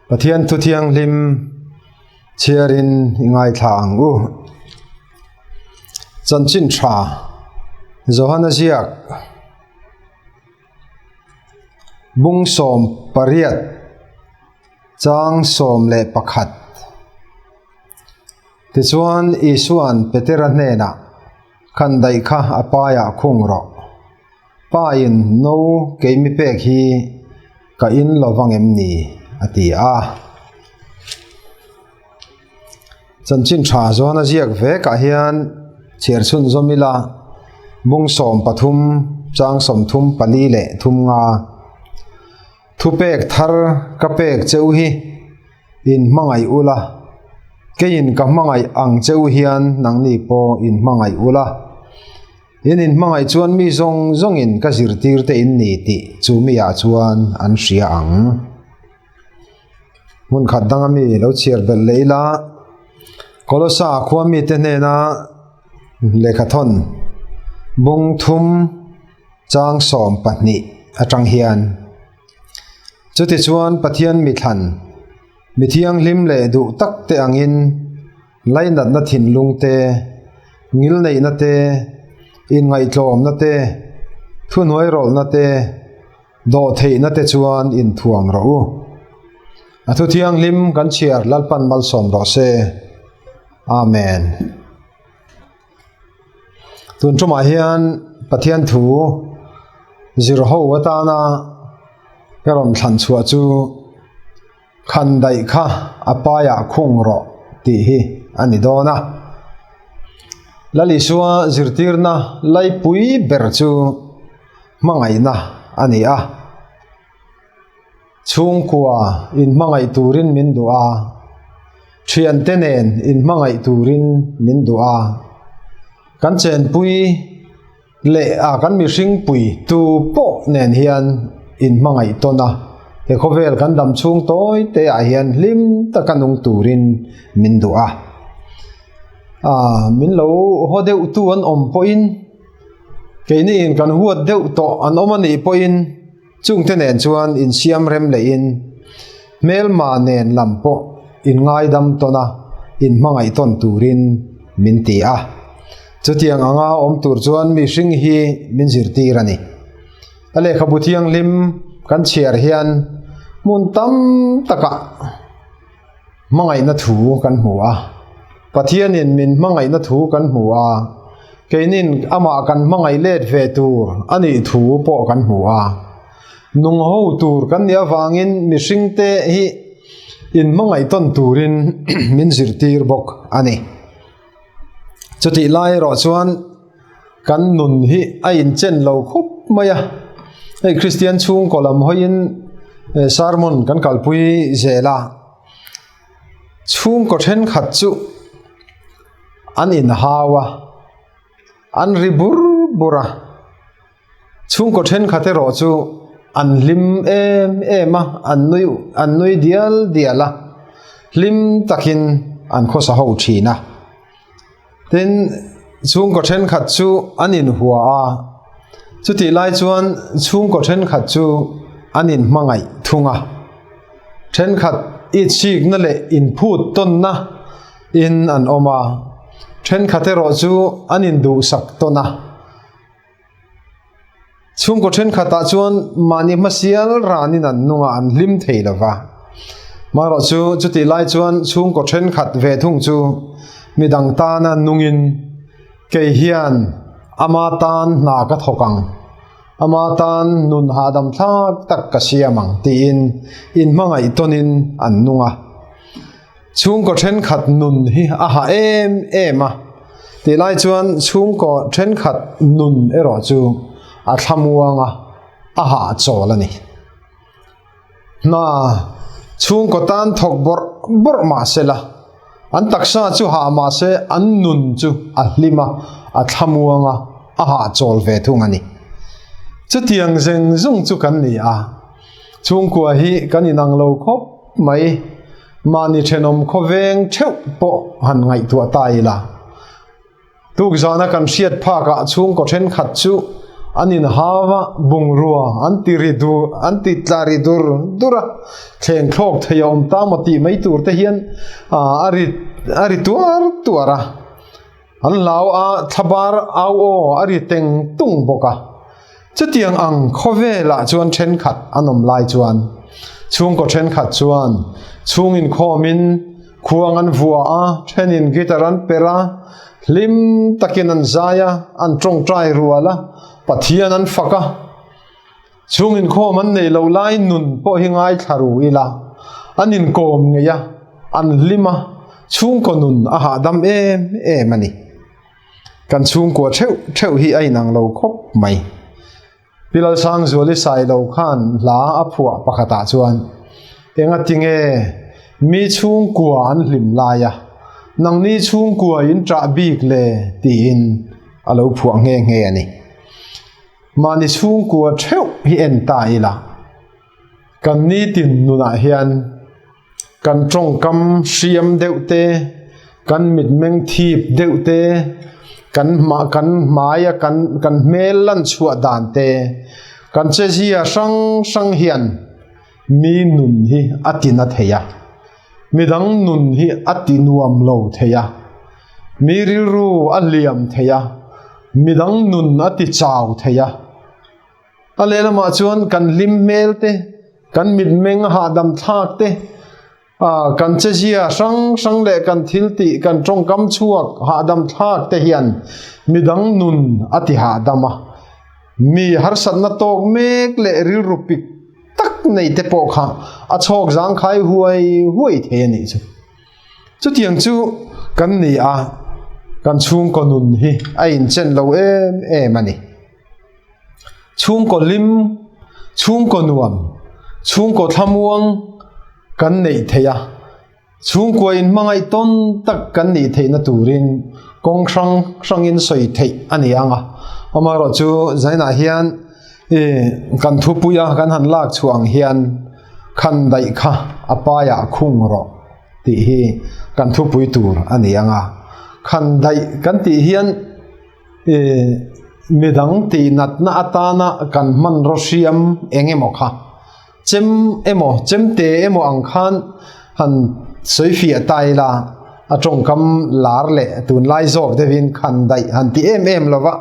Pathian thu thianghlim chhiarin i ngaithla ang u. Chanchin tha Johana ziak bung 18 chang 11 Tichuan Isuan Petera hnenah Khandaih kha a paiah khung rawh. Pa in no keimi pek hi ka in lo vang em ni? a ti a. Chanchin tha zawn a ziak vekah hian chhiar chhun zawm ila bung 13 chang 34 leh 35 thupek thar ka pek cheu hi in hmangaih ula keiin ka hmangaih ang cheu hian nangni pawh in hmangaih ula. In inhmangaih chuan mi zawng zawngin ka zirtir te in ni tih chu miah chuan an hria ang. Hmun khat danga mi lo chhiar belh leh ila, Kolosa khua mite hnena lehkhathawn bung thum chang 12 atang hian, Chutichuan Pathian mithlan, mi thianghlim leh duh tak te angin, Lainatna thinlung te, ngilneihna te, inngaihtlawmna te, thuhnuairawlhna te, dawhtheihna te chuan inthuam rawh u. A thu thianghlim kan chhiar Lalpan malsawm rawh se. Amen. Tun tumah hian Pathian thu zirho atana ka rawn thlan chhuah chu Khandaih kha a paiah khung rawh tih hi a ni dawn a. Lal Isua zirtirna laipui ber chu hmangaihna a ni a. Chhungkua inhmangaih turin min duh a, thiante nen inhmangaih turin min duh a. Kan chenpui leh a kan mihring pui tu pawh nen hian inhmangaih tawn a, he khawvel kan dam chhung tawi te ah hian hlim taka nung turin min duh a. Aaa min lo haw deuh tu an awm pawhin keini in kan huat deuh tawh an awm a nih pawhin chungte nen chuan insiam rem lehin hmelma nen lam pawh inngaidam tawn a, inhmangaih tawn turin min ti a. Chutiang anga awm tur chuan mihring hi min zirtir a ni. A lehkhabu thianghlim kan chhiar hian hmun tam takah hmangaihna thu kan hmu a. Pathianin min hmangaihna thu kan hmu a, keinin amah kan hmangaih let ve tur a nih thu pawh kan hmu a. Nung ho tur kan nih avangin mihringte hi inhmangaih tawn turin min zirtir bawk a ni. Chutih lai erawh chuan kan nun hi a inchen lo khawp mai a, hei Kristian chhungkaw lam hawiin sermon kan kalpui zel a, chhungkaw thenkhat chu an inhau a, an ri bur bur a, chhungkaw thenkhat erawh chu an hlim em em a, an nui an nui dial dial a, hlim takin an khawsa ho thin a. Tin, chhungkaw thenkhat chu an inhua a, chutih lai chuan chhungkaw thenkhat chu an inhmangaih thung a. Thenkhat itsikna leh inphut tawnna in an awm a, thenkhat erawh chu an induhsak tawn a. Chhungkaw thenkhatah chuan mahni hmasial ranin an nungah an hlim thei lo va. Marawh chu chutih lai chuan chhungkaw thenkhat ve thung chu midang tana nungin kei hian ama tan hna ka thawk ang, ama tan nun hahdam thlak tak ka siam ang tiin inhmangaih tawnin an nung a. Chhungkaw thenkhat nun hi a ha em em a, tih lai chuan chhungkaw thenkhat nun erawh chu a thlamuang a, a hahchawl a ni. Hna chhungkaw tan thawk bawrh bawrh mah se la, an taksa chu hah mah se an nun chu a hlim a, a thlamuang a, a hahchawl ve thung a ni. Chutiang zeng zung chu kan ni a, chhungkua hi kan inang lo khawp mai. Mahni thenawm khawveng theuh pawh han ngaihtuah ta ila. Tukzana kan hriat phakah chhungkaw thenkhat chu An inhau a, bungrua an ti ri dur, an ti tla ri dur dur a, thleng thlawk thei a awm ta maw tih mai tur te hian a ri a ri tuar tuar a. An hlau a, thlabar au aw a ri teng tung bawk a. Chutiang ang khawvelah chuan thenkhat an awm lai chuan chhungkaw thenkhat chuan chhung inkhawmin khuang an vua a, thenin guitar an perh a, hlim takin an zai a, an tawngtai rual a, Pathian an fak a. Chhung inkhawm an neih loh lai nun pawh hi ngaithla ru ila, an inkawm ngei a, an hlim a, chhungkaw nun a hahdam em em a ni. Kan chhungkua theuh theuh hi a inang lo khawp mai. Pi Lalsangzuali Sailo khan hla a phuah pakhatah chuan, Engatinge mi chhungkua an hlim lai a, nangni chhungkua in ṭah bik le? tiin a lo phuah nghe nghe a ni. Mahni chhungkua theuh hi en ta ila, kan nitin nunah hian kan tawngkam hriam deuh te, kan mitmeng thip deuh te, kan hma kan hmaia kan kan hmel lan chhuah dan te, kan chezia hrang hrang hian mi nun hi a ti na thei a, midang nun hi a ti nuam lo thei a, mi rilru a hliam thei a, midang nun a ti chau thei a. A lehlamah chuan kan hlim hmel te, kan mitmeng a hahdam thlak te, ah kan chezia hrang hrang leh kan thil tih kan tawngkam chhuak hahdam thlak te hian midang nun a ti hahdam a. Mi harsatna tawk mek leh rilru pik tak nei te pawh kha a chhawk zangkhai huai huai thei a nih chu. Chutiang chu kan ni a, kan chhungkaw nun hi a inchen lo em em a ni. Chhungkaw hlim, chhungkaw nuam, chhungkaw thlamuang kan neih theih a, chhungkua inhmangaih tawn tak kan nih theihna turin kawng hrang hrangin sawi theih a ni ang a. Amaherawhchu zainah hian ih kan thupuia kan han lak chhuah ang hian khan daih kha a paiah khung rawh tih hi kan thupui tur a ni ang a. Khan daih kan tih hian. Midang tih natna atana kan hmanraw hriam eng emaw kha chem emaw chemte emaw ang khan han sawi fiah ta ila a tawngkam lar leh tunlai zawk deuhin khan daih han ti em em lova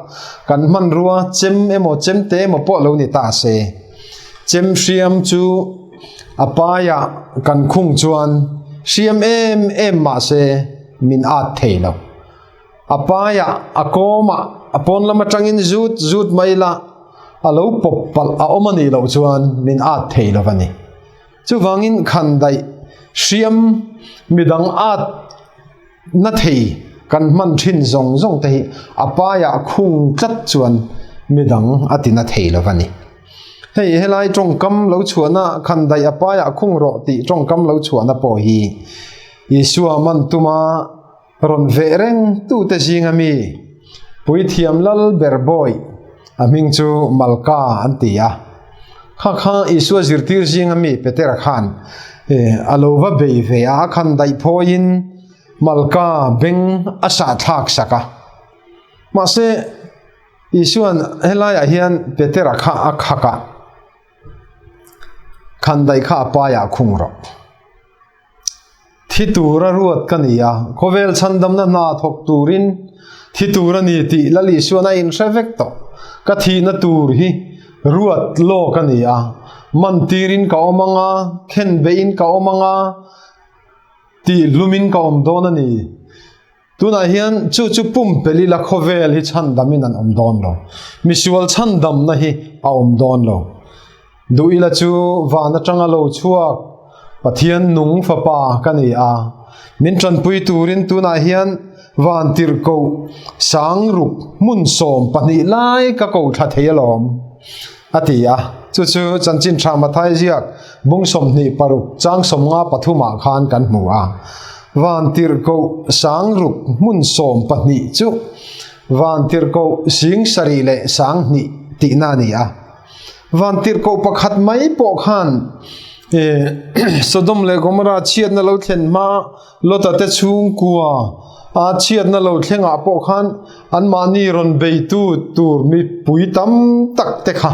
kan hmanrua chem emaw chemte emaw pawh lo ni ta se chem hriam chu a paiah kan khung chuan hriam em em mahse min at thei lo. A paiah, a kawmah, a pawn lam atangin zut zut mai ila a lo pawp palh a awm a nih loh chuan min at thei lo a ni. Chuvangin khandaih hriam midang at na thei kan hman thin zawng zawng te hi a paiah khung tlat chuan midang a ti na thei lo a ni. Hei helai tawngkam lo chhuahna khandaih a paiah khung rawh tih tawngkam lo chhuahna pawh hi Isua man tuma Rawn veh reng tute zinga mi Puithiam Lal ber bawi a hming chu Malka an ti a. Kha kha Isua zirtir zinga mi Petera khan a lo va bei ve a, a khan daih phawiin Malka beng a sah thlak sak a. Mahse, Isua'n helaiah hian Petera kha a khak a, Khan daih kha a paiah khung rawh. Thi tura ruat ka ni a, khawvel chhandamna hna thawk turin thi tur a ni tih Lal Isuan a inhre vek tawh. Ka thihna tur hi ruat lawk a ni a, man tirin ka awm ang a, khen beihin ka awm ang a, tih hlumin ka awm dawn a ni. Tunah hian chu chu pumpelh ila khawvel hi chhandamin an awm dawn lo. Misual chhandamna hi a awm dawn lo. Duh ila chu van atanga lo chhuak Pathian nung fapa ka ni a. Min tanpui turin tunah hian van tirhkoh sangruk hmun 12 lai ka ko thla thei alawm a ti a. Chu chu chanchin tha Mathai ziak bung 26 chang 53 ah khan kan hmu a. Van tirhkoh sangruk hmun 12 chu van tirhkoh sing sarih leh 20 tihna a ni a. Van tirhkoh pakhat mai pawh khan Sodom leh Gomorrah chhiatna lo thlen hma Lota te chhungkua A chhiatna lo thlengah pawh khan anmahni rawn beitu tur mipui tam tak te kha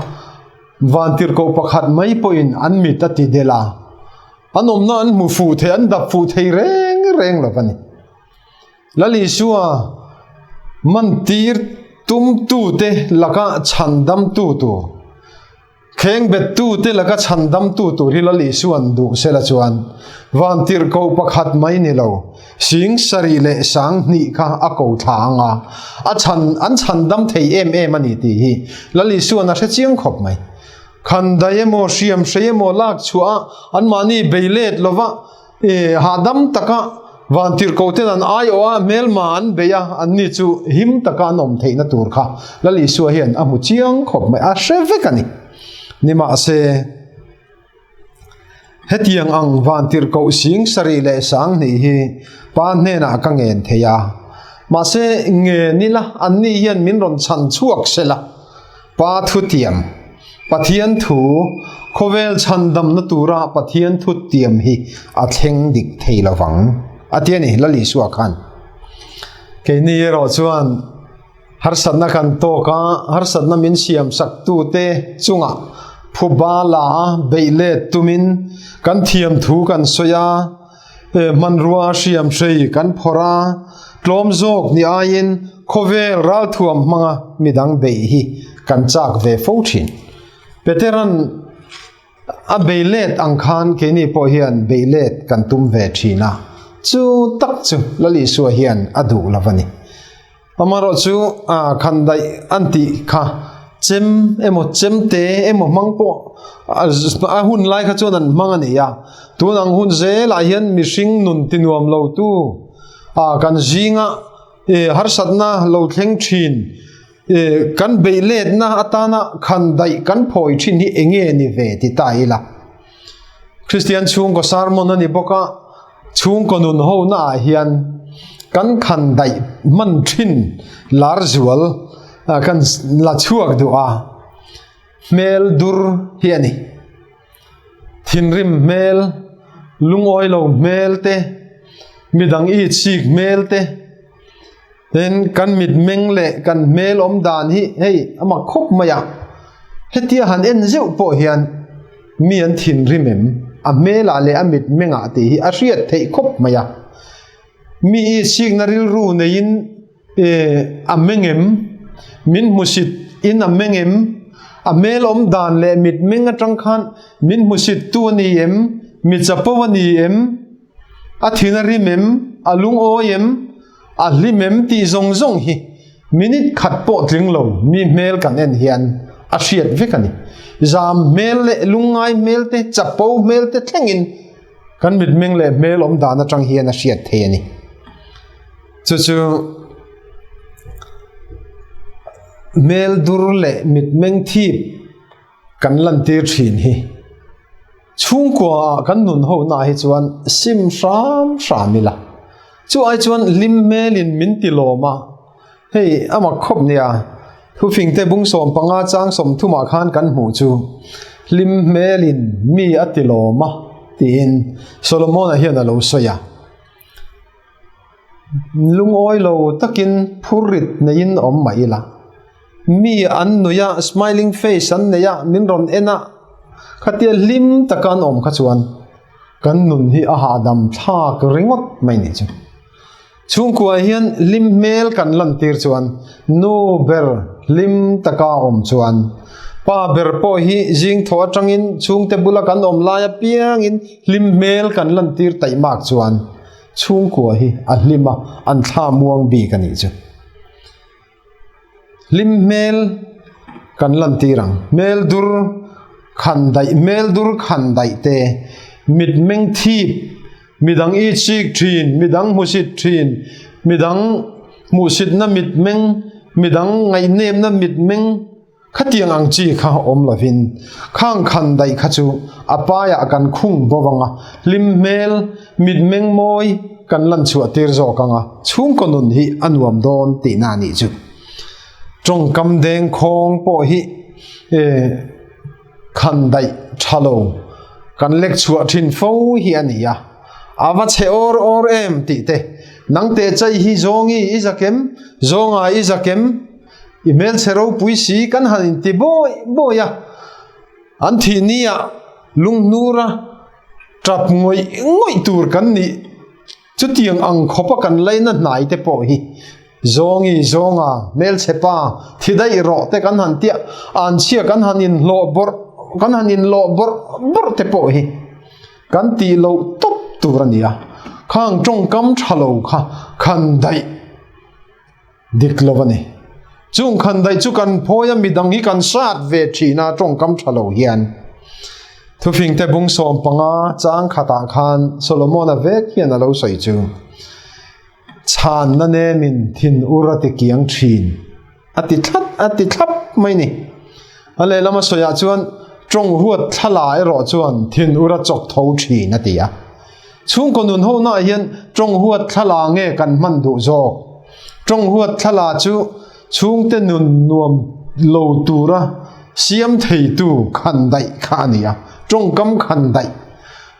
vantirhkoh pakhat mai pawhin an mit a ti del a, an awmna an hmu fuh thei, an dap fuh thei reng reng lo a ni. Lal Isua mantir tumtute laka chhandamtu tur. Khengbettu te laka chhandamtu tur hi Lal Isua'n duh sela chuan vantirhkoh pakhat mai ni lo, sing sarih leh sang hnih kha a ko thla ang a, a chhan an chhandam thei em em a ni tih hi Lal Isua'n a hre chiang khawp mai. Khandai emaw hriam hrei emaw lak chhuah a anmahni bei let lova hahdam taka vantirhkoh ten an aiawh a, hmelma an bei a, anni chu him taka an awm theihna tur kha Lal Isua hian a hmu chiang khawp mai, a hre vek a ni. Nimahse, hetiang ang vantirhkoh sing sarih leh sang hnih hi Pa hnenah ka ngen thei a, mahse ngen ila anni hian min rawn chhan chhuak sela, Pa thutiam, Pathian thu, khawvel chhandamna tura Pathian thutiam hi a thleng dik thei lo vang, a ti a ni, Lal Isua khan. Keini erawh chuan harsatna kan tawk a, harsatna min siam saktute chungah phuba la a beih let tumin kan thiam thu kan sawi a, Hmanrua hriam hrei kan phawrh a, tlawm zawk ni aiin khawvel ralthuam hmanga midang beih hi kan chak ve fo thin. Petera'n a bei let ang khan keini pawh hian beih let kan tum ve thin a, chu tak chu Lal Isua hian a duh lo a ni. Amaherawh chu khandaih an tih kha chem emaw chemte emaw hmang pawh a hun lai kha chuan an hmang a ni a, tun ang hun zelah hian mihring nun ti nuam lo tu kan zinga harsatna lo thleng thin kan beih letna atana khandaih kan phawi thin hi eng nge ni ve ti ta ila. Kristian chhungkaw sermon a ni bawk a, chhungkaw nun ho naah hian kan khan daih hman thin lar zual kan la chhuak duh a, hmel dur hi a ni. Thinrim hmel, lungawi lo hmel te, midang i chik hmel te, Tin, kan mitmeng leh kan hmel awm dan hi hei a mak khawp mai a, hetia han en zeuh pawh hian mi an thinrim em? A hmelah leh a mitmengah tih hi a hriat theih khawp mai a. Mi i sikna rilru neiin a meng em? Min hmusit in a meng em? A hmel awm dan leh mitmeng atang khan min hmusit tu a ni em? Mi chapo a ni em? A thin a rim em? A lungawi em? A hlim em tih zawng zawng hi minute khat pawh tling lo mi hmel kan en hian a hriat vek a ni. Zam hmel leh lungngai hmel te, chapo hmel te thlengin kan mitmeng leh hmel awm dan atang hian a hriat thei a ni. Chu chu hmel dur leh mitmeng thip kan lantir thin hi. Chhungkua ah kan nun ho na hi chuan sim hram hram ila, chu ai chuan hlim hmel in min ti lawm a, hei a mak khawp nia, thufing te bung 15 chang 30 ah khan kan hmuh chu hlim hmel in mi a ti lawm a tiin Solomon-a hian a lo sawi a. Lungawi lo takin phurrit neiin awm mah ila, mi an nui a, smiling face an nei a, min rawn en a, khatia hlim taka an awm kha chuan kan nun hi a hahdam thlak ringawt mai ni chu. Chhungkua hian hlim hmel kan lantir chuan nu ber hlim taka awm chuan pa ber pawh hi zing thaw atangin chhungte bula kan awm lai apiangin hlim hmel kan lantir taihmak chuan Chhungkua hi a hlim a, an thla muang bik a nih chu. Hlim hmel kan lantir ang. Hmel dur khan daih, hmel dur khan daih te, mitmeng thip, midang i chik thin, midang hmusit thin, midang hmuhsitna mitmeng, midang ngaihnepna mitmeng, Khatiang ang chi kha awm lovin khang khan daih kha chu a paiah kan khung bo vang a, hlim hmel, mitmeng mawi kan lan chhuah tir zawk ang a, chhungkaw nun hi a nuam dawn tihna a nih chu. Tawngkam deng khawng pawh hi khan daih tha lo kan lek chhuah thin fo hi a ni a, a va chhe awr awr em tih te. Nang teh chai hi Zawngi i zak em? Zawnga i zak em? I hmelchhe ropui si kan han inti bawi bawi a. An thih ni ah lunghnura tap ngawih ngawih tur kan nih. Chutiang ang khawpa kan laina hnai te pawh hi Zawngi zawnga hmelchhe pa thi daih rawh te kan han tia, anchhia kan han inhlawh bawrh kan han inlawh bawrh bawrh te pawh hi kan tih loh tawp tur a ni a. Khang tawngkam tha lo kha khan daih dik lo a ni. Chung khan daih chu kan phawi a, midang hi kan sat ve thin a tawngkam tha lo hian. Thufingte bung 15 chang khatah khan Solomon-a vek hian a lo sawi chu. Chhanna nemin thin ur a ti kiang thin a ti thlat a ti thlap mai ni. A lehlama sawiah chuan tawng huat thlala erawh chuan thin ur a chawk tho thin a ti a. Chhungkaw nun ho naah hian tawng huat thlala nge kan hman duh zawk? Tawng huat thlala chu chhungte nun nuam lo tura siam theitu khan daih kha a ni a, tawngkam khan daih.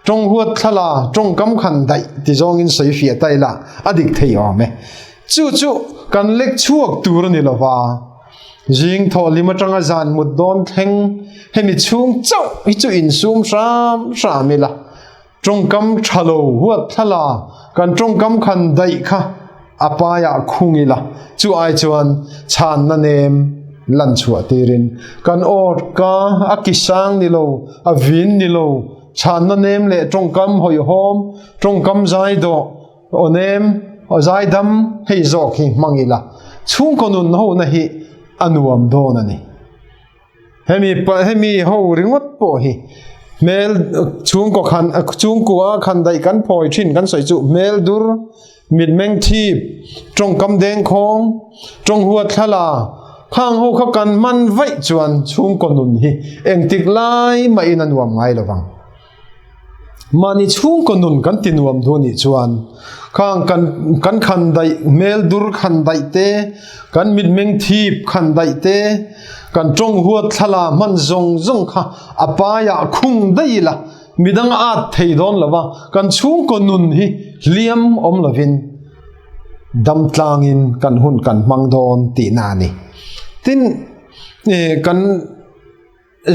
Tawng huat thlala tawngkam khan daih ti zawngin sawi fiah ta ila a dik thei awm e. Chu chu kan lek chhuak tur a ni lova, zing thawhlim atanga zan mut dawn thleng hemi chhung chauh hi chu insum hram hram ila tawngkam tha lo huat thlala kan tawngkam khan daih kha a paiah khung ila chu ai chuan chhanna nem lan chhuah tirin kan aw ka a ki sang ni lo a vin ni lo Chhanna nem leh tawngkam hawihhawm, tawngkam zai dawh, aw nem, aw zai dam hei zawk hi hmang ila chhungkaw nun hona hi a nuam dawn a ni. Hemi hemi ho ringawt pawh hi hmel chhungkaw khan chhungkua khan daih kan phawi thin kan sawi chu hmel dur Mitmeng thip, tawngkam dengkhawng, tawnghuat thlala, khang ho kha kan hman vaih chuan chhungkaw nun hi engtik lai mahin a nuam ngai lo vang. Mahni chhungkaw nun kan ti nuam duh anih chuan khang kan kan khan daih hmel dur khan daih te, kan mitmeng thip khan daih te, kan tawnghuat thlala hman zawng zawng kha a paiah khung daih ila, Midang a at thei dawn lo va, kan chhungkaw nun hi hliam awm lovin dam tlangin kan hun kan hmang dawn tihna a ni. Tin, kan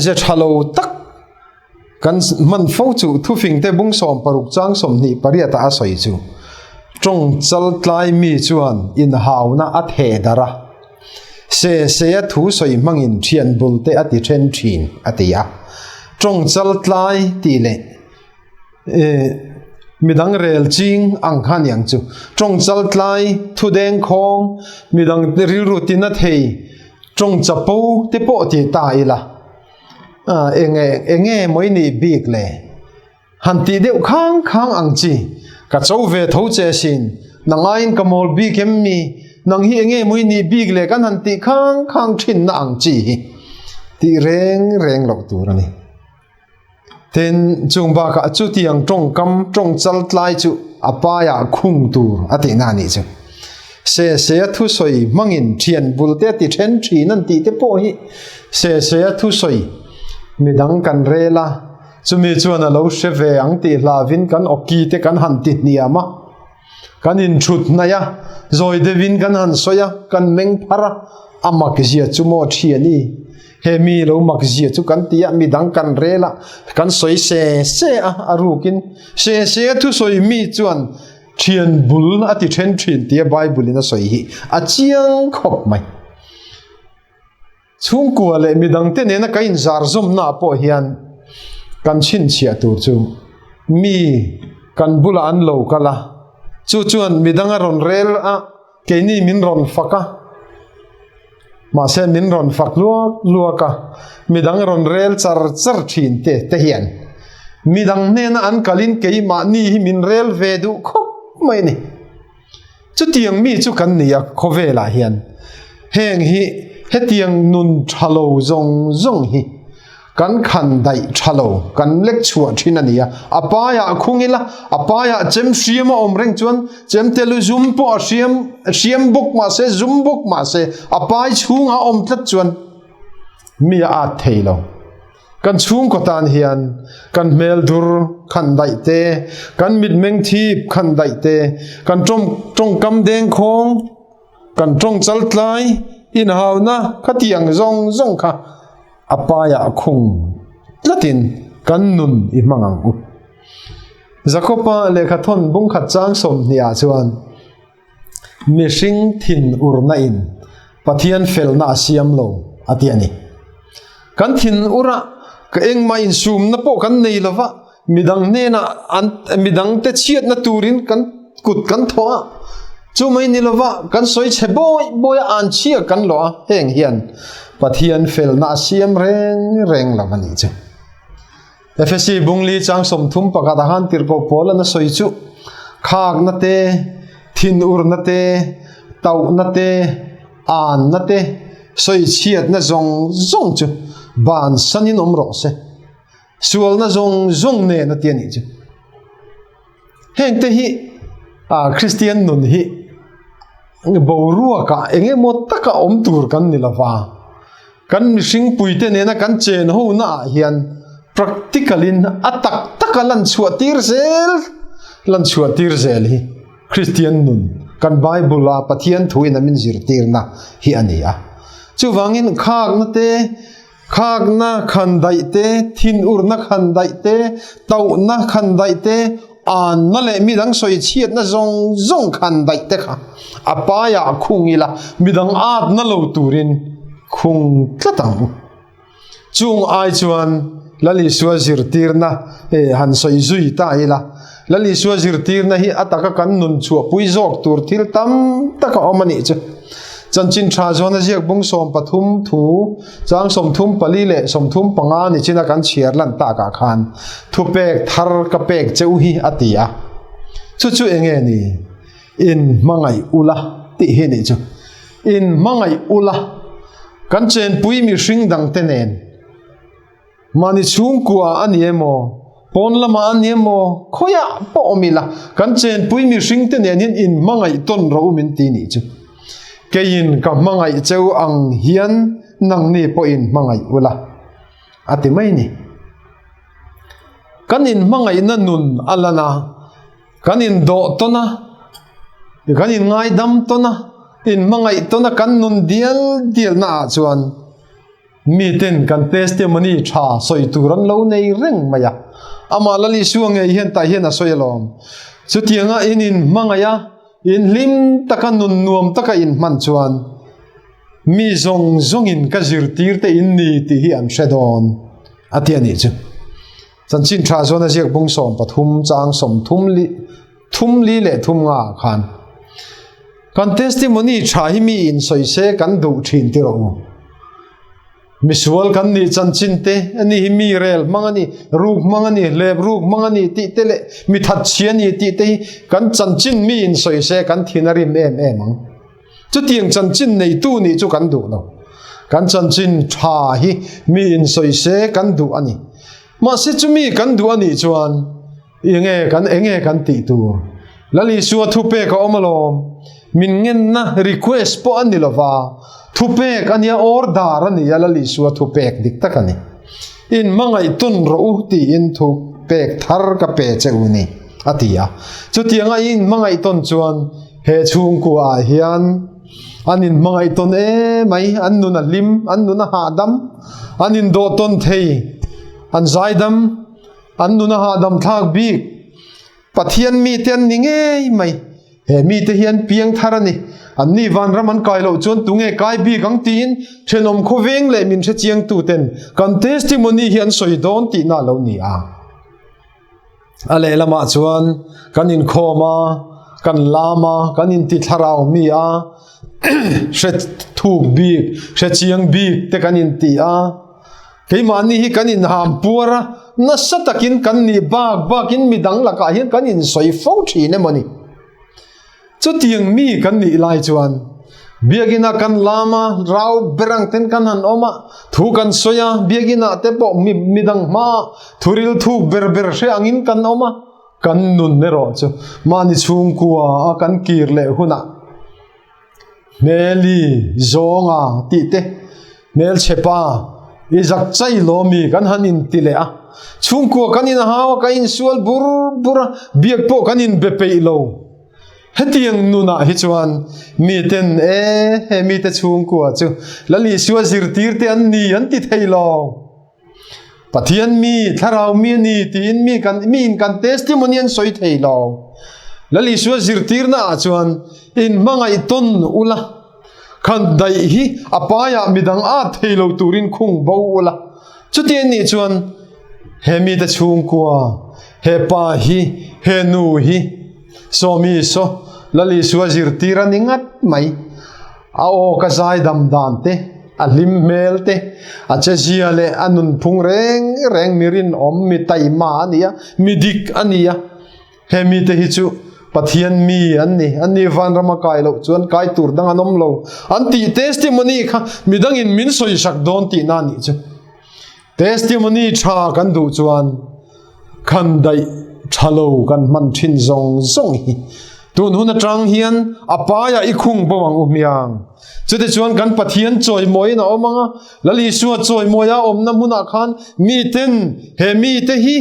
ze tha lo tak kan hman fo chu thufingte bung 60 chang 28 ah a sawi chu, tawng chal tlai mi chuan inhauna a theh darh a, Se se a thu sawi hmangin thian bul te a ti then thin, a ti a. Tawng chal tlai tih leh midang rel ching ang kha niang chu. Tawng chal tlai, thu deng khawng, midang rilru tina thei, tawng chapo te pawh ti ta ila. Enge enge mawi nih bik le? Han tih deuh khang khang ang chi, ka cho ve tho che asin, nang aiin ka mawl bik em mi, nang hi enge maw i nih bik le kan han tih khang khang thinna ang chi hi tih reng reng loh tur a ni. Tin, chung bakah chutiang tawngkam tawng chal tlai chu a paiah khung tur a tihna a nih chu. Se se a thusawi hmangin thian bul te a ti then thin an tih te pawh hi se se a thusawi midang kan rel a, Chumi chuan a lo hre ve ang tih hlavin kan awki te kan han ti hniam a, kan inthut hnaih a, zawi deuhin kan han sawi a, kan meng phar a, a mak zia chu maw thian i, he mi lo mak zia chu kan ti a, midang kan rel a, kan sawi se se a, a rukin se se a thusawi mi chuan thian bul a ti then thin tia Bible in a sawi hi a chiang khawp mai. Chhungkua leh midangte nena ka inzar zawmnaah pawh hian kan chhinchhiah tur chu mi kan bulah an lo kal a, chu chuan midang a rawn rel a, keini min rawn fak a, mahse min rawn fak luak luak a, midang rawn rel char char thin te te hian midang hnena an kalin keimahni hi min rel ve duh khawp mai a ni. Chutiang mi chu kan ni a khawvelah hian heng hi hetiang nun tha lo zawng zawng hi kan khan daih tha lo kan lek chhuah thin a ni a, a paiah khung ila a paiah chem hriam a awm reng chuan chem te lu zum pawh a hriam hriam bawk mah se zum bawk mah se a pai chhungah a awm tlat chuan mi a at thei lo. Kan chhungkaw tan hian kan hmel dur khan daih te, kan mitmeng thip khan daih te, kan tawngkam dengkhawng, kan tawng chaltlai inhauna khatiang zawng zawng kha a paiah khung tlatin kan nun i hmang ang u. Jakob-a lehkhathawn bungkhat chang sawmhnih ah chuan Mihring thin urna in Pathian felna a siam lo a ti a ni. Kan thin ura ka engmah insumna pawh kan nei lova, midang hnenah an midangte chhiatna turin kan kut kan thawh a, chu mai ni lova kan sawi chhe bawi bawi a, an chhia kan lawh a, heng hian Pathian felna a siam reng reng lo a nih chu. Efesi bungli chang 31 a han tirhkoh pawl an a sawi chu khakna te, thinurna te, tauhna te, anna te, sawichhiatna zawng zawng chu bansanin awm rawh se. Sualna zawng zawng nen a ti a nih chu. Hengte hi Kristian nun hi boruakah eng emaw taka awm tur kan ni lova, kan mihring puite nena kan chen ho naah hian practical in a tak taka lan chhuah tir zel lan chhuah tir zel hi Kristian nun kan Bible a Pathian thuin a min zirtirna hi a ni a. Chuvangin khakna te Khakna khan daih te, thinurna khan daih te, tauhna khan daih te, anna leh midang sawi chhiatna zawng zawng khan daih te kha a paiah khung ila midang atna lo turin khung tlat ang u. Chung ai chuan Lal Isua zirtirna han sawi zui ta ila, Lal Isua zirtirna hi a taka kan nun chhuahpui zawk tur thil tam tak a awm a nih chu. Chanchin tha zawn a ziak bung 13 thu chang 34 leh 35 ni china kan chhiar lan takah khan thupek thar ka pek cheu hi a ti a. Chu chu enge ni? In hmangaih ula tih hi nih chu. In hmangaih ula kan chenpui mihring dangte nen Mahni chhungkua a ni emaw, pawn lamah a ni emaw, khawiah pawh awm ila, kan chenpui mihringte nen hian inhmangaih tawn rawh u min ti nih chu. Keiin ka hmangaih cheu ang hian nangni pawhin hmangaih ula, a ti mai ni. Kan inhmangaihna nun a lan a, kan indawh tawn a, kan inngaidam tawn a, inhmangaih tawn a kan nun dial dialna ah chuan, Miten kan testimony tha sawi tur an lo nei reng mai a, amah Lal Isua ngei hian tah hian a sawi alawm. Chutianga in inhmangaih a, in hlim taka nun nuam taka in hman chuan mi zawng zawngin ka zirtir te in ni tih hi an hre dawn a ti a nih chu. Chanchin tha chuan a ziak bung 13 chang 30 li thum li leh thum nga khan Kan testimony tha hi mi in sawi se kan duh thin ti rawh u. Misual kan nih chanchin te ani hi mi rel hmang ani, ruk hmang ani, hlep ruk hmang ani tih te leh mi that chhia ani tih te hi kan chanchin mi in sawi se kan thin a rim em em ang. Chutiang chanchin neitu nih chu kan duh lo. Kan chanchin tha hi mi in sawi se kan duh ani. Mahse chumi kan duh anih chuan Enge kan enge kan tih tur? Lal Isua thupek a awm alawm. Min ngenna request pawh a ni lova, thupek a nia order a nia Lal Isua thupek dik tak a ni. In hmangaih tawn rawh u tiin thupek thar ka pe che u ni a ti a. Chutianga i inhmangaih tawn chuan he chhungkua ah hian an inhmangaih tawn emai, an nun a hlim, an nun a hahdam, an indawh tawn thei, an zaidam. An nuna hahdam thlak bik Pathian mite an ni ngei mai. He mite hi an piang thar a ni. Anni vanram an kai loh chuan tunge kai bik ang tiin thenawm khawveng leh min hrechiangtuten kan testimony hi an sawi dawn tihna a lo ni a. A lehlamah chuan kan inkhawm a, kan lam a, kan inti thlarau mi a, hre thuk bik, hrechiang bik te kan inti a. Keimahni hi kan inham puar a, nasa takin kan nih bak bakin midang lakah hian kan insawi fo thin emaw ni? Chutiang mi kan nih lai chuan Biakinah kan lam a, rau ber ang ten kan han awm a, thu kan sawi a, Biakinah te pawh mi midang hmaah thuril thuk ber ber hre angin kan awm a, kan nun erawh chu mahni chhungkua a kan kir leh hunah Hmeli zawnga tih te, hmelchhe pa. I zak chai lo mi kan han inti leh a, chhungkua kan inhau a, kan insual bur bur a, biak pawh kan inbe peih lo. Hetiang nunah hi chuan miten e he mite chhungkua chu Lal Isua zirtirte an ni an ti thei lo. Pathian mi, thlarau mi a ni tiin mi kan miin kan testimony an sawi thei lo. Lal Isua zirtirna ah chuan inhmangaih tawn ula, khan daih hi a paiah midang at thei lo turin khung bo ula. Chuti a nih chuan he mite chhungkua, he pa hi, he nu hi, Sawmi saw Lal Isua zirtir a ni ngat mai. A aw ka zaidam dan te, a hlim hmel te, a chezia leh a nunphung reng reng mi rinawm, mi taima a ni a, mi dik a ni a. He mite hi chu Pathian mi an ni, an ni vanrama kai loh chuan kai tur dang an awm lo an tih testimony kha midangin min sawisak dawn tihna a nih chu. Testimony tha kan duh chuan khan daih tha lo kan hman thin zawng zawng hi tun hun atang hian a paiah i khung bo ang u hmiang. Chute chuan kan Pathian chawimawiin a awm ang a, Lal Isua chawimawia awmna hmunah khan miten he mite hi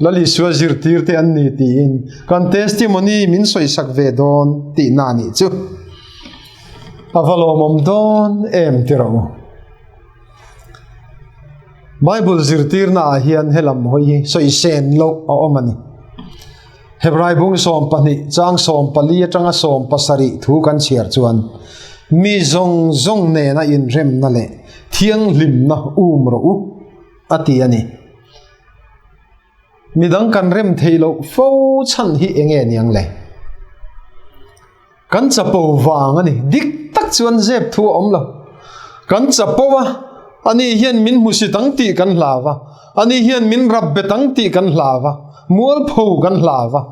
Lal Isua zirtirte an ni tiin kan testimony min sawisak ve dawn tihna a nih chu. A va lawmawm dawn em tiraw? Bible zirtirna ah hian helam hawi hi sawi sen loh a awm a ni. Hebrai bung 12 chang 14 atanga 17 thu kan chhiar chuan mi zawng zawng nena inremna leh thianghlimna um rawh u a ti a ni. Midang kan rem theih loh fo chhan hi enge niang le? Kan chapo vang a ni. Dik tak chuan zep thu a awm lo. Kan chapo a, ani hian min hmusit ang tih kan hlau a, ani hian min rap bet ang tih kan hlau a, mualpho kan hlau a.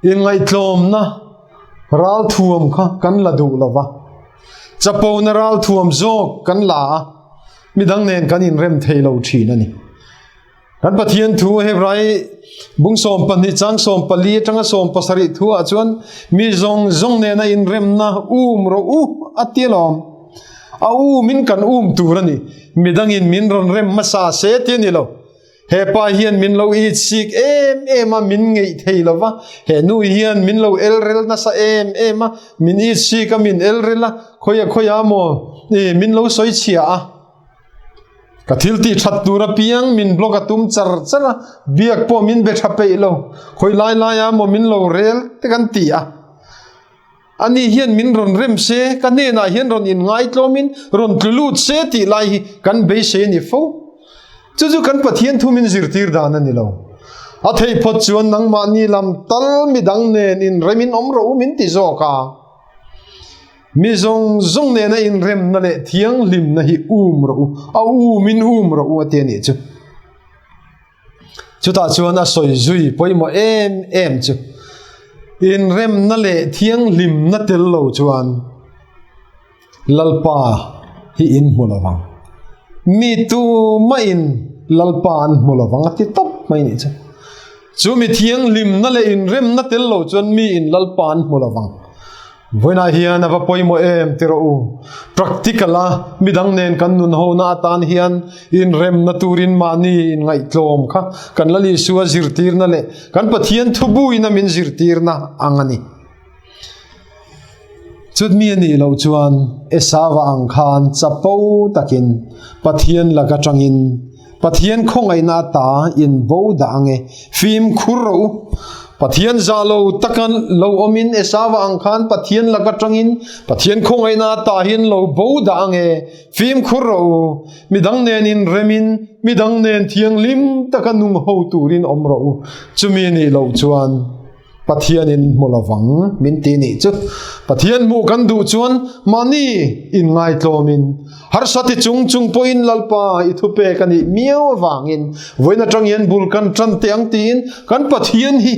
Inngaihtlawmna ralthuam kha kan la duh lo va, chapona ralthuam zawk kan la a, midang nen kan inrem thei lo thin a ni. Kan Pathian thu Hebrai bung 12 chang 14 atanga 17 thu ah chuan mi zawng zawng nena inremna um rawh u a ti alawm. A um in kan um tur a ni. Midangin min rawn rem hmasa se ti a ni lo. He pa hian min lo it sik em em a, min ngeih thei lo va. He nu hian min lo el rel nasa em em a, min it sik a, min el rel a, khawia khawia maw min lo sawi chhia a. Ka thil tih that tur apiang min block a tum char char a, biak pawh min be tha peih lo, khawi lai lai ah maw min lo rel te kan ti a. Ani hian min rawn rem se, ka hnenah hian rawn inngaitlawm in rawn tlu lut se tih lai hi kan beisei a ni fo. Chu chu kan Pathian thu min zirtir dan a ni lo. A theih phawt chuan nangmahni lam tal midang nen inrem in awm rawh u min ti zawk a. Mi zawng zawng nena inremna leh thianghlimna hi um rawh u, a umin um rawh u a ti a nih chu. Chutah chuan a sawi zui pawimawh em em chu, inremna leh thianghlimna tel lo chuan Lalpa hi in hmu lo vang. Mi tumahin Lalpa an hmu lo vang a ti tawp mai a nih chu. Chu mi thianghlimna leh inremna tel lo chuan miin Lalpa an hmu lo vang. Vawiinah hian a va pawimawh em ti rawh u. Practical a midang nen kan nun hona atan hian inremna turin mahni inngaihtlawm kha kan Lal Isua zirtirna leh kan Pathian thubuina min zirtirna ang a ni. Chutmi a nih loh chuan Esava ang khan chapo takin Pathian laka tangin Pathian khawngaihna ata in bo dah ang e, fimkhur rawh u. Pathian zah lo taka lo awmin Esava ang khan Pathian laka tangin Pathian khawngaihna ata hian lo bo dah ang e, fimkhur rawh u. Midang nen inremin, midang nen thianghlim taka nung ho turin awm rawh u. Chumi nih loh chuan. Pathianin hmu lovang min ti nih chu. Pathian hmuh kan duh chuan mahni inngaitlawmin, harsa ti chung chung pawhin Lalpa i thupek a nih miau avangin vawiin atang hian bul kan tan teh ang tiin kan Pathian hi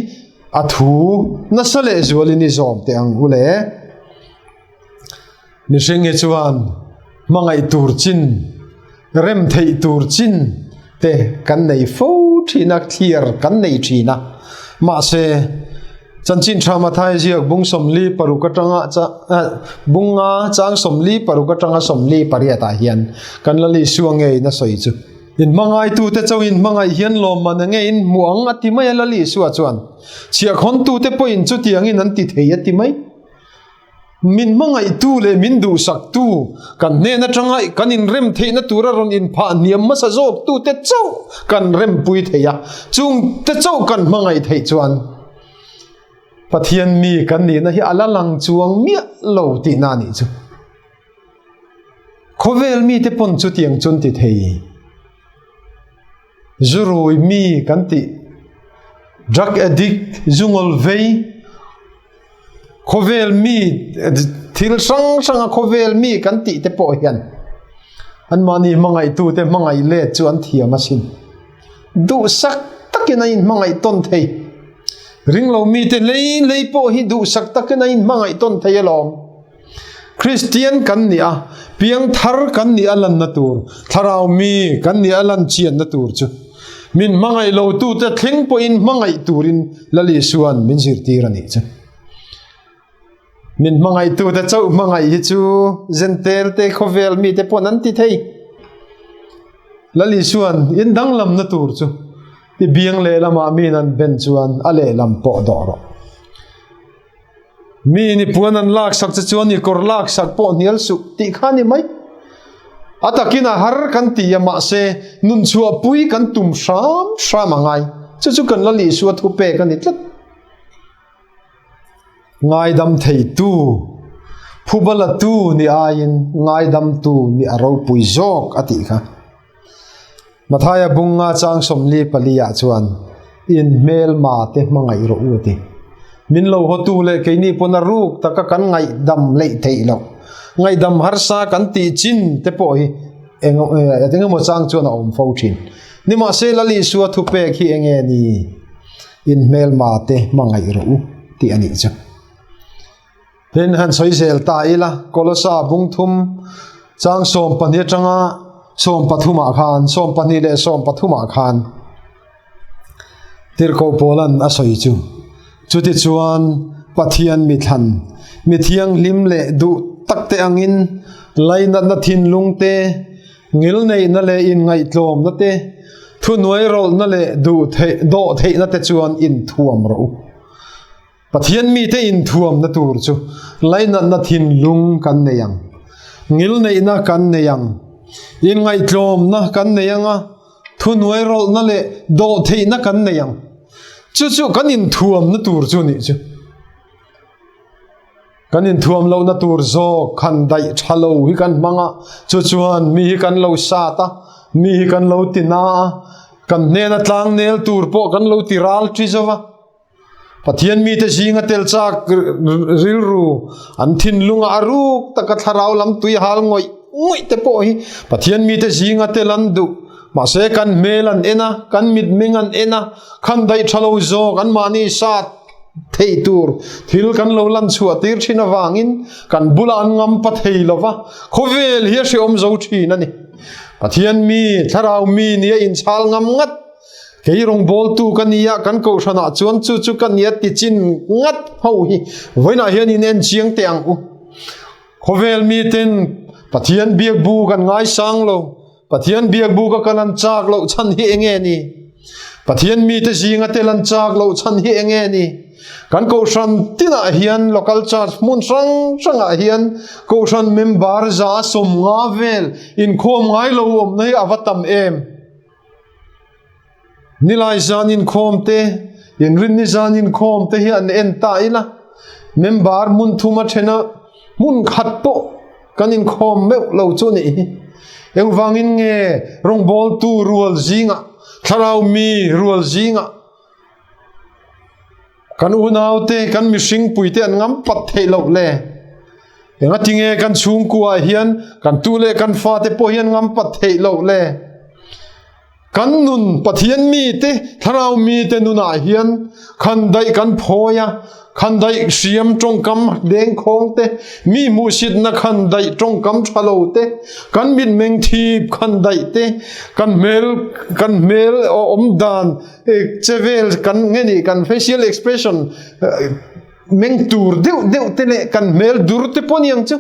a thu nasa lehzualin i zawm teh ang u le. Mihring hi chuan hmangaih tur chin, rem theih tur chin te kan nei fo thin a, thliar kan nei thin a. Mahse, Chanchin Tha Mathai ziak bung 46 atanga bung nga chang 46 atanga 48 ah hian kan Lal Isua ngeiin a sawi chu. Inhmangaitute chauh inhmangaih hian lawmman enge in hmuh ang a ti mai a Lal Isua chuan. Chhiahkhawntute pawhin chutiangin an ti thei a ti mai. Min hmangaihtu leh min duhsaktu, kan hnen atanga kan inrem theihna tura rawn inphah hniam hmasa zawktute chauh kan rempui thei a, chungte chauh kan hmangaih theih chuan Pathian mi kan nihna hi a la lang chuang miah lo tihna a nih chu. Khawvel mite pawn chutiang chu an ti thei. Zu rui mi kan tih, drug addict, zu ngawl vei, khawvel mi thil hrang hranga khawvel mi kan tih te pawh hian anmahni hmangaihtute hmangaih let chu an thiam asin. Duhsak takin a inhmangaih tawn thei. Ringlo mite hlei hlei pawh hi duhsak takin a inhmangaih tawn thei alawm. Kristian kan ni a, piangthar kan nih a lanna tur, thlarau mi kan nih a lan chianna tur chu min hmangaih lotute thleng pawhin hmangaih turin Lal Isua'n min zirtir a nih chu. Min hmangaihtute chauh hmangaih hi chu Zentelte khawvel mite pawn an ti thei. Lal Isua'n in danglamna tur chu i biang lehlamah min an ben chuan a lehlam pawh dawh rawh. Mi ni puan an laksak che chuan i kawr laksak pawh hnial suh tih kha a ni mai. A takin a har kan ti a mahse nun chhuahpui kan tum hram hram a ngai. Chu chu kan Lal Isua thupek a ni tlat. Ngaidam theitu, phubalatu ni aiin ngaidamtu ni a ropui zawk a tih kha. Mathaia bunga chang 44 ah chuan in hmelma te hmangaih rawh u a ti. Min lo hawtu leh keini pawn a ruk taka kan ngaihdam leih theih loh. Ngaihdam harsa kan tih chin te pawh hi eng engemaw chang chuan a awm fo thin. Nimahse Lal Isua thupek hi enge ni? In hmelma te hmangaih rawh u tih a nih chu. Tin, han sawi zel ta ila, Kolosa bung thum chang 12 atanga 13 ah khan, 12 leh 13 ah khan Tirhkoh Paulan a sawi chu, Chutichuan Pathian mi thlan, mi thianghlim leh duh takte angin lainatna thinlung te, ngilneihna leh inngaihtlawmna te, thuhnuai rawlhna leh duh theih, dawh theihna te chuan inthuam rawh u. Pathian mite inthuamna tur chu lainatna thinlung kan nei ang, ngilneihna kan nei ang, inngaihtlawmna kan nei ang a, thuhnuai rawlhna leh dawhtheihna kan nei ang. Chu chu kan inthuamna tur chu nih chu. Kan inthuam lohna tur zawk khan daih tha lo hi kan hmang a, chu chuan mi hi kan lo sat a, mi hi kan lo ti na a, kan hnena tlangnel tur pawh kan lo ti ral ṭi zo va. Pathian mite zinga tel chak rilru an thinlunga a ruk taka thlarau lam tui hal ngawih ngawih te pawh hi Pathian mite zinga tel an duh. Mahse kan hmel an en a, kan mitmeng an en a, khan daih tha lo zawk anmahni sat thei tur thil kan lo lan chhuah tir thin avangin kan bulah an ngam pa thei lo va, khawvel hi a hrehawm zo thin a ni. Pathian mi, thlarau mi nia inchhal ngam ngat. Kei rawngbawltu ka nia, kan kohhranah chuan chu chu ka nia ti chin ngat ho hi vawiinah hian in en chiang teh ang u. Khawvel miten Pathian biakbu kan ngaisang lo, Pathian biakbu ka kal an chak loh chhan hi enge ni? Pathian mite zinga tel an chak loh chhan hi enge ni? Kan kohhran tinah hian local church hmun hrang hrangah hian kohhran member 150 vel inkhawm ngai lo awmna hi a va tam em? Nilai zan inkhawm te, inrinni zan inkhawm te hi an en ta ila, member hmun thum a then a, hmun khat pawh kan inkhawm meuh lo chu a nih hi. Engvangin nge rawngbawltu rual zingah, thlarau mi rual zingah, Kan unaute, kan mihring puite an ngam pat theih loh le. Engatinge kan chhungkuaah hian kan tu leh kan fate pawh hian ngam pat theih loh le. Kan nun, Pathian mite, Thlarau mite nunah hian khandaih kan phawi a, khandaih hriam tawngkam dengkhawng te, mi hmuhsitna khandaih tawngkam tha lo te, kan mitmeng thip khandaih te, kan hmel kan hmel awm dan che vel kan nge nih kan facial expression meng tur deuh deuh te leh kan hmel dur te pawh aniang chu.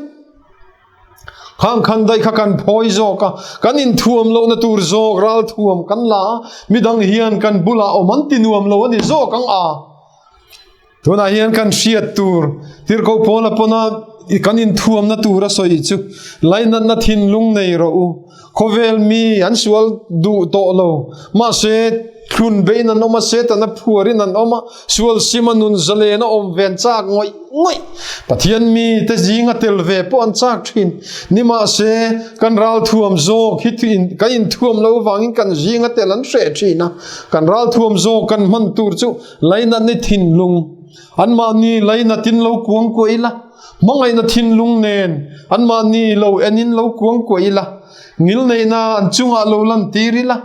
Khang khan daih kha kan phawi zawk a, kan inthuam lohna tur zawk ralthuam kan la a, midang hian kan bulah awm an ti nuam lo a ni zawk ang a. Tunah hian kan hriat tur Tirhkoh Paula pawna kan inthuamna tur a sawi chu lainatna thinlung nei rawh u. Khawvel mi an sual duh tawh lo, mahse thlun beiin an awm a, Setana phuarin an awm a, sual sima nun zalen a awm ve an chak ngawih ngawih. Pathian mi te zinga tel ve pawh an chak thin. Nimahse, kan ralthuam zawk hi kan inthuam lo vangin kan zinga tel an hreh thin a, kan ralthuam zawk kan hman tur chu lainatni thinlung, anmahni lainatin lo kuangkuah ila, Hmangaihna thinlung nen anmahni lo enin lo kuangkuah ila, ngilneihna an chungah lo lantir ila,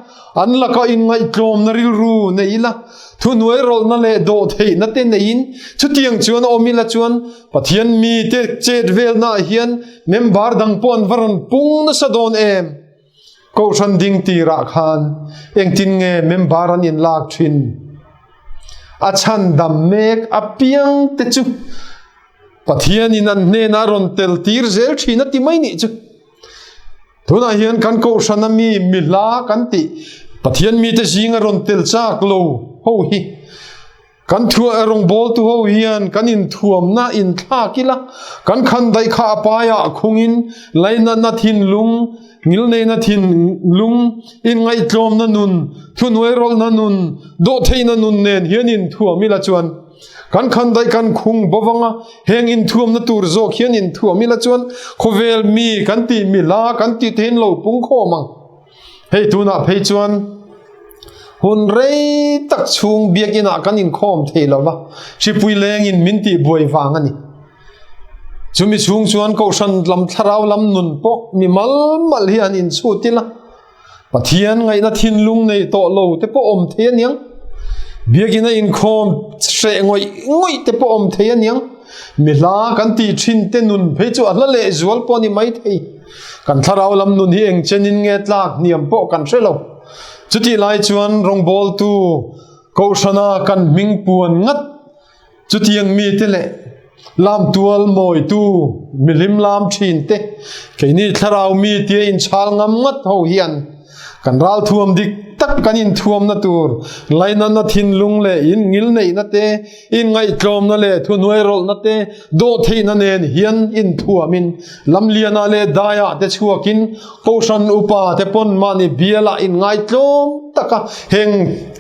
an lakah inngaihtlawmna rilru nei ila, thuhnuai rawlhna leh dawhtheihna te neiin chutiang chuan awm ila chuan Pathian mite chet velnaah hian member dang pawh an va rawn pung nasa dawn em? Kohhran ding tirah khan engtin nge member an inlak thin? A chhandam mek apiang te chu Pathianin an hnenah a rawn tel tir zel thin a ti mai nih chu. Tunah hian kan kohhrana mi mi hla kan tih Pathian mite zinga rawn tel chak lo ho hi Kan thuah rawngbawltu ho hian kan inthuamna inthlak ila, kan khandaih kha a paiah khungin lainatna thinlung, ngilneihna thinlung, inngaihtlawmna nun, thuhnuai rawlhna nun, dawhtheihna nun nen hian inthuam ila chuan kan khandaih kan khung bawk anga heng inthuamna tur zawk hian inthuam ila chuan khawvel mi kan tih mi hla kan tih te hian lo pung khawm ang. Hei tunah phei chuan hun rei tak chhung biakinah kan inkhawm thei lo va, hripui lengin min tih buai vang a ni. Chumi chhung chuan Kohhran lam thlarau lam nun pawh mi mal mal hi an inchhut ila, Pathian ngaihna thinlung nei tawh lo te pawh awm thei aniang. Biakina inkhawm hreh ngawih ngawih te pawh awm thei aniang. Mi hla kan tih thin te nun phei chu a hla lehzual pawh a ni maithei. Kan thlarau lam nun hi eng chenin nge tlak hniam pawh kan hre lo. Chutih lai chuan rawngbawltu Kohhrana kan hming puan ngat chutiang mite leh lamtual mawitu mihlim lam thin te keini thlarau mi tia inchhal ngam ngat ho hian Kan ralthuam dik tak kan inthuamna tur lainatna thinlung leh inngilneihna te, inngaihtlawmna leh thuhnuai rawlhna te, dawhtheihna nen hian inthuamin lamlianah leh daiah te chhuakin Kohhran upa te pawn mahni bialah inngaitlawm taka heng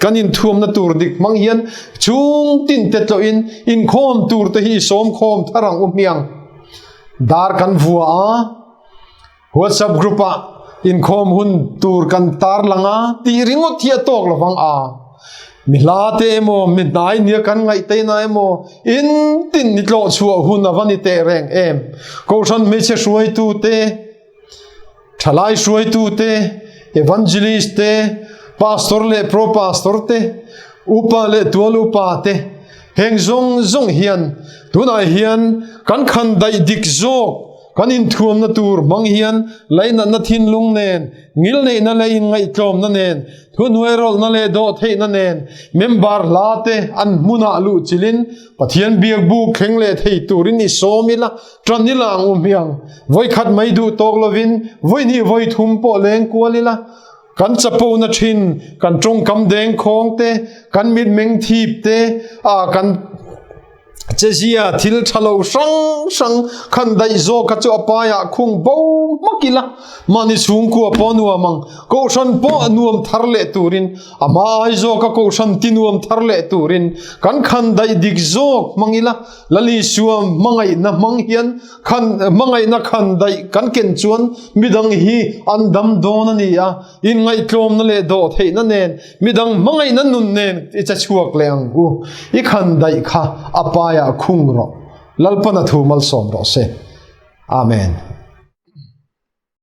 kan inthuamna tur dik hmang hian chhungtin te tlawhin inkhawm tur te hi i sawmkhawm thar ang u hmiang. Dar kan vua a. WhatsApp group ah inkhawm hun tur kan tar lang a tih ringawt hi a tawk lo vang a. Mi hla te emaw, mi hnai nia kan ngaihtaina emaw, in tin ni tlawh chhuah hun a va ni teh reng em. Kohhran hmeichhe hruaitu te, thalai hruaitu te, evangelist te, pastor leh pro pastor te, upa leh tual upa te, heng zawng zawng hian tunah hian kan khandaih dik zawk Kan inthuamna tur hmang hian lainatna thinlung nen, ngilneihna leh inngaihtlawmna nen, thuhnuairawlhna leh dawhtheihna nen member hla te an hmunah luh chilhin Pathian biakbuk thleng leh thei turin i sawm ila, ṭan ila ang u hmiang. Vawikhat mai duh tawk lovin vawihnih vawithum pawh leng kual ila, kan chapona ṭhin, kan ṭawngkam dengkhawng te, kan mitmeng thip te, ah kan. Chezia thil tha lo hrang hrang khan daih zawk kha chu a paiah khung bo hmak ila, mahni chhungkua pawh nuam ang, kohhran pawh a nuam thar leh turin, a hma ai zawka kohhran ti nuam thar leh turin kan khan daih dik zawk hmang ila, Lali Suam hmangaihna hmang hian khan hmangaihna khan daih kan ken chuan midang hi an dam dawn a ni a, inngaihtlawmna leh dawhtheihna nen Midang hmangaihna nun nen i che chhuak leh ang u. I khan daih kha a paiah khung rawh. Lalpana thu malsawm rawh se. Amen.